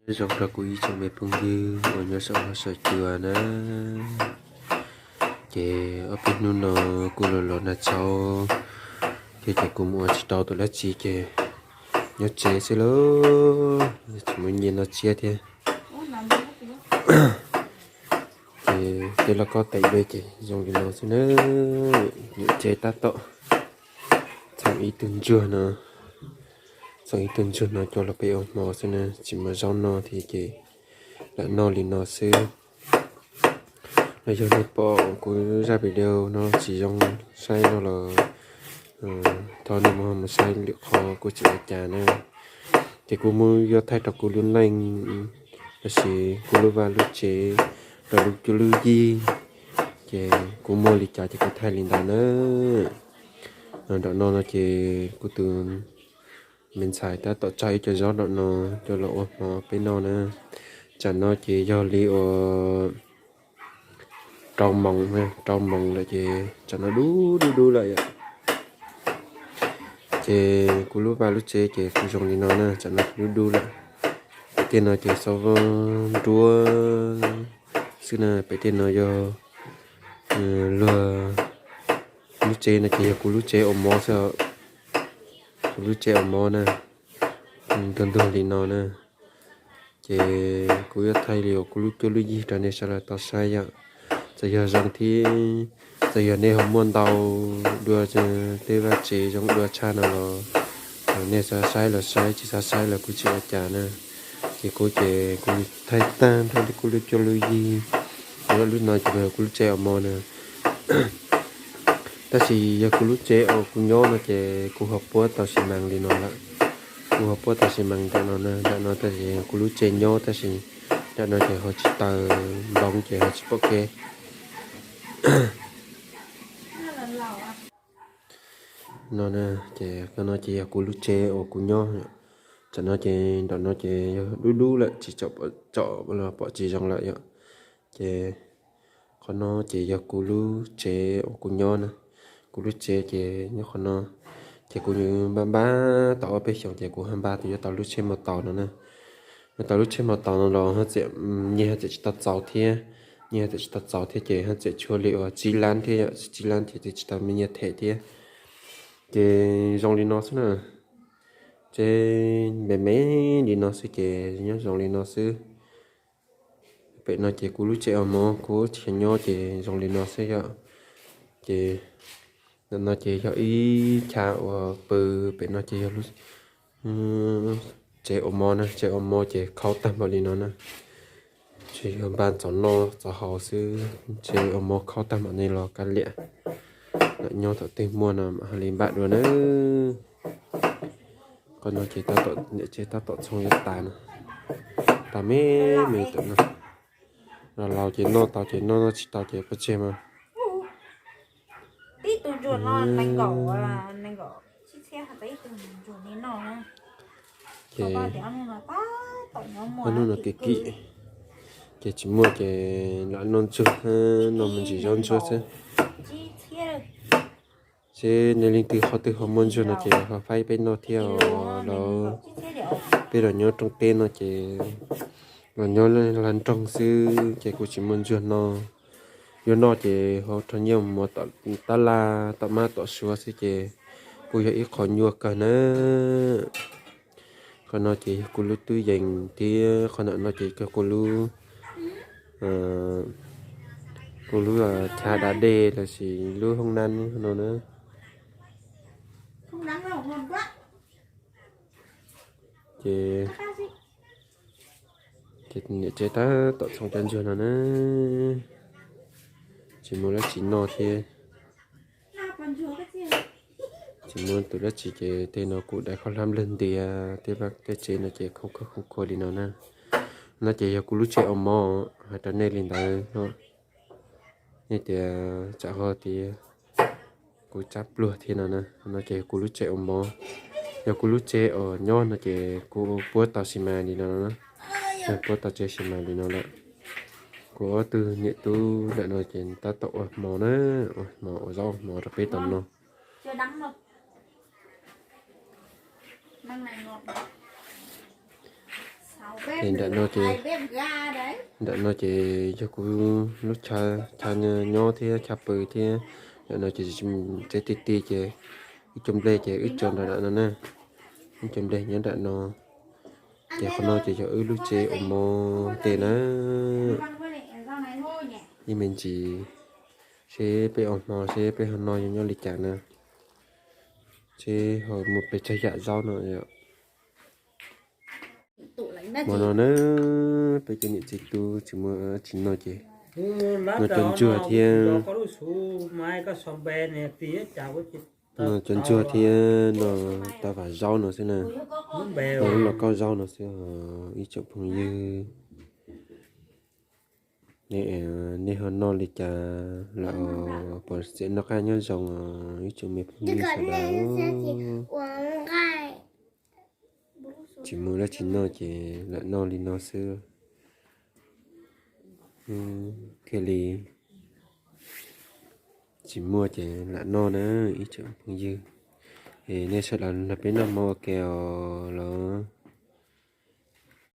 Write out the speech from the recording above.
Nyob zoo rau kuv ib tsoom me phooj ywg uas nyob saum huab saum cua na. Ces ob peb hnub no kuv los los nag tshauv thiab ces kuv mus ua tsis tau tus dab tsi ces nyob tsev xwb lauj, tsis muaj nyiaj noj tsiab thiab. Ces tej lauj kaub tais dej ces zoo li no xwb na. Niam tsev tab tom txhoov ib tug ntsuag no, txhoov ib tug ntsuag no coj los peb ua hmo xwb na, tsis muaj zaub noj thiab ces lam noj li no xwb. Los yog nej pom kuv zaj video no tsis zoo saib no los thov nej mus mus saib lwm qhov kuj tsis ua cas na. Ces kuv mus yuav thaij rau kuv lub neej, tab sis kuv lub vaj lub tsev, rau lub cuab lub yig, ces kuv muaj li cas ces kuv thaij li ntawd na. Nram no no ces kuv tus me ntxhais tab tom tsa ib co zaub nram no coj los ua hmo peb noj na. Tsam no ces yog li uas rau moos, rau moos lawm ces tsam no dub dub dub lawm yom. Ces kuv lub vaj lub tsev ces kuj zoo li no na, tsam no dub dub lawm. Pem tej no ces xob vog nruab xwb na, pem tej no yog luag lub tsev no ces yog kuv lub tsev ua mov xwb. Kuv lub tsev ua mov na, ntuag ntuag li no na. Ces kuv yuav thaij li uas kuv lub cuab lub yig rau nej sawv daws tau saib yom. Txawm yog zoo thiab txawm yog nej ho muaj ntau dua tej vaj tsev zoo dua tshaj no los nej xav saib los saib, tsis xav saib los kuj tsis ua cas na. Ces kuv ces kuv thaij tag nrho li kuv lub cuab lub yig. Lub no ces yog kuv lub tsev ua mov na. Tab sis yog kuv lub tsev uas kuv nyob no ces kuv ho puab tau xi mas li no lawm. Kuv ho puab tau xi mas ntawm no na, ntawm no tab sis kuv lub tsev nyob tab sis ntawm no ces ho tsis taws nploov ces ho tsis pom kev. No na, ces qhov no ces yog kuv lub tsev uas kuv nyob. Tsam no ces nram no ces yog dub dub lawm tsis tsom los pom tsis zoo lawm yom. Ces qhov no ces yog kuv lub tsev uas kuv nyob na. Kuv lub tsev ces nyob qhov no. Ces kuv npaj npaj tau ob peb xyoos ces kuv ho npaj tus yuav tau lub tsheb mos taus no na. Yuav tau lub tsheb mos taus no los ho txawm nyiaj ho txawm tsis tau txaus thiab. Nyiaj ho txawm tsis tau txaus thiab ces ho txawm tshuav li uas tsib lab thiab yom, tsib lab ces tsis tau me nyiaj them thiab. Ces zoo li no xwb na. Tsev me me li no xwb ces nyob zoo li no xwb. Pem no ces kuv lub tsev ua mov kuv tsis nyob ces zoo li no xwb yom. Ces ntawm no ces yog ib chav uas pw, pem no ces yog lub tsev ua mov na, tsev ua mov ces khaub tag npaum li no na. Tsuas yog npaj txaus noj txaus haus xwb, tsev ua mov khaub tag npaum no los kav liam. Lam nyob thaum twg muaj no mam ho li npaj dua na. Qhov no ces tab tom niam tsev tab tom txhoov yuav tas no, tas me me tam no. Los laus ces noj tau ces noj, noj tsis tau ces pov tseg mas. Tib tug ntsuag no nees nkaum, nees nkaum txhiab, ib tug ntsuag li no na. Ces ob hnub no kev kim ces tsis muaj ces lam noj ntsuag, noj me ntsis zaub ntsuag xwb. Seb nej leej twg qhov twg ho muaj ntsuag no ces ho faib peb noj thiab os. Los peb los nyob rooj teb no ces los nyob hla nroog xwb ces kuj tsis muaj ntsuag no. Yuav noj ces ho rho nyiaj mus tom tab laj tom mab tom suav xwb ces kuj yog ib qho nyuaj kawg na. Qhov no ces yog kuv lub tub yees thiab qhov ntawm no ces yog kuv lub, kuv lub chav da dej lossis lub hoob nab no na. Ces, ces niam tsev tab tom txhoov cov ntsuag no na, tsis muaj dab tsi noj thiab. Tsis muaj tus dab tsi ces tej no kuj dai khaub hlab nplawg ntias tej vaj tej tsev no ces khoob khoob khua li no na. No ces yog kuv lub tsev ua mov hais rau nej li ntawd no. Nej tias tsam ho tias kuv tsab pluag thiab no na, no ces yog kuv lub tsev ua mov. Yog kuv lub tsev uas nyob no ces kuv puab tau xi mas li no na, puab tau tsev xi mas li no lawm. Kuv ob tug niam tub ntawm no ces tab tom ua hmo na, ua hmo ua zaub ua hmo rau peb tau noj. Ces nram no ces, nram no ces yog kuv lub chaw, chaw nyob thiab chaw pw thiab. Nram no ces tsev ti ti ces ib co nplej ces wb tso nram no na. Ib co nplej nyob nram no. Ces qhov no ces yog wb lub tsev ua mov tej na. Ib me ntsis seb peb ua hmo seb peb ho noj nyob li cas na. Seb ho muaj pes tsawg yam zaub no yom. Hmo no na, peb cov niam txiv tub tsis muaj tsis noj ces noj cov ntsuag thiab, noj cov ntsuag thiab noj tau vam zaub no xwb na. Noj lub lauj kaub zaub no xwb os ib tsoom phooj ywg. Nej ho noj li cas lawm os, puas tseem noj qab nyob zoo os ib tsoom me phooj ywg sawv daws? Tsis muaj dab tsi noj ces lam noj li no xwb thiaj li. Tsis muaj ces lam noj na ib tsoom phooj ywg. Es nej sawv daws nrog peb noj hmo ua ke os los.